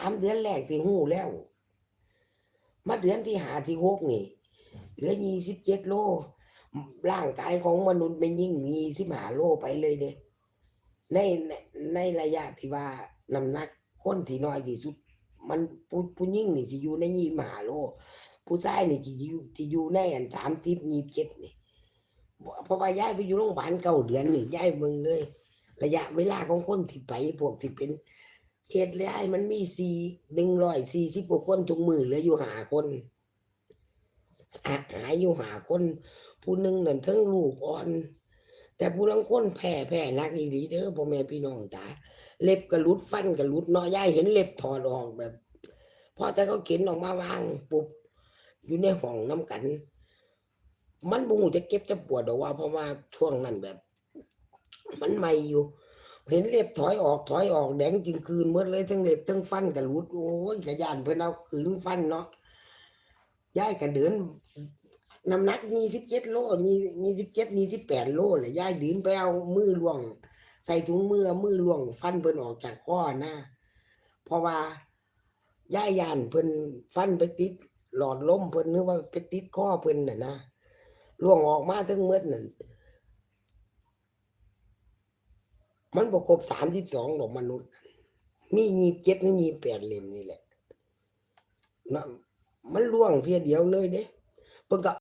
ສາມເດືອນແລກທີ່ຮູ້ແລ້ວ ມາເດືອນທີຫ້າ ທີຫົກນີ້ ເຫຼືອ ຊາວເຈັດໂລ. ຮ່າງກາຍຂອງມະນຸດແມ່ຍິງ ຊາວຫ້າໂລໄປເລີຍເດ້ ໃນ ໃນ ໃນໄລຍະທີ່ວ່ານ້ຳໜັກຄົນທີ່ນ້ອຍທີ່ສຸດ ມັນ ຜູ້ ຜູ້ຍິງນີ້ຊິຢູ່ໃນ ຊາວຫ້າໂລ ຜູ້ຊາຍນີ້ຊິຢູ່ ຊິຢູ່ໃນອັນ ສາມສິບ ຊາວເຈັດນີ້. ເພາະວ່າຍາຍໄປຢູ່ໂຮງບານເກົ້າເດືອນນີ້ ຍາຍເບິ່ງເລີຍ ໄລຍະເວລາຂອງຄົນທີ່ໄປ ພວກທີ່ເປັນເຄສ ຍາຍມັນມີສີ່ ໜຶ່ງຮ້ອຍສີ່ສິບກວ່າຄົນ ທຸກມື້ເຫຼືອຢູ່ຫ້າຄົນ ຫາ ຫາຍຢູ່ຫ້າຄົນ ຜູ້ໜຶ່ງນັ້ນເທິງລູກອ່ອນ ແຕ່ຜູ້ລາງຄົນແພ້ ແພ້ໜັກອີ່ຫຼີເດີ ພໍ່ແມ່ພີ່ນ້ອງຈ໋າ ເລັບກໍຫຼຸດ ຟັນກໍຫຼຸດເນາະ ຍາຍເຫັນເລັບຖອດອອກແບບ ພໍແຕ່ເຂົາເຂັນອອກມາວາງປຸບ ຢູ່ໃນຫ້ອງນຳກັນ ມັນບໍ່ຮູ້ຈະເຈັບຈະປວດດອກວ່າ ເພາະວ່າຊ່ວງນັ້ນແບບ ມັນໃໝ່ຢູ່ ເຫັນເລັບຖອຍອອກ ຖອຍອອກ ແດງຈຶ່ງກືນໝົດເລີຍ ທັງເລັບທັງຟັນກໍຫຼຸດ ໂອ້ຍ ກະຢ້ານເພິ່ນເອົາກືນຟັນເນາະ ຍາຍກໍເດີນ ນ້ຳໜັກ ຊາວເຈັດໂລ ຊາວເຈັດ ຊາວແປດໂລແຫຼະ ຍາຍເດີນໄປເອົາມືລ່ວງ ໃສ່ຖົງມື ເອົາມືລ່ວງຟັນເພິ່ນອອກຈາກຄໍນະ ເພາະວ່າ ຍາຍຢ້ານເພິ່ນຟັນໄປຕິດຫຼອດລົມເພິ່ນ ຫຼືວ່າໄປຕິດຄໍເພິ່ນນະນະ ລ່ວງອອກມາທັງໝົດນັ້ນ ມັນບໍ່ຄົບສາມສິບສອງດອກມະນຸດ ມີຊາວເຈັດ ຫຼື ຊາວແປດເຫຼັ້ມນີ້ແຫຼະ ນະ ມັນລ່ວງເທື່ອດຽວເລີຍເດ້ ເພິ່ນກໍ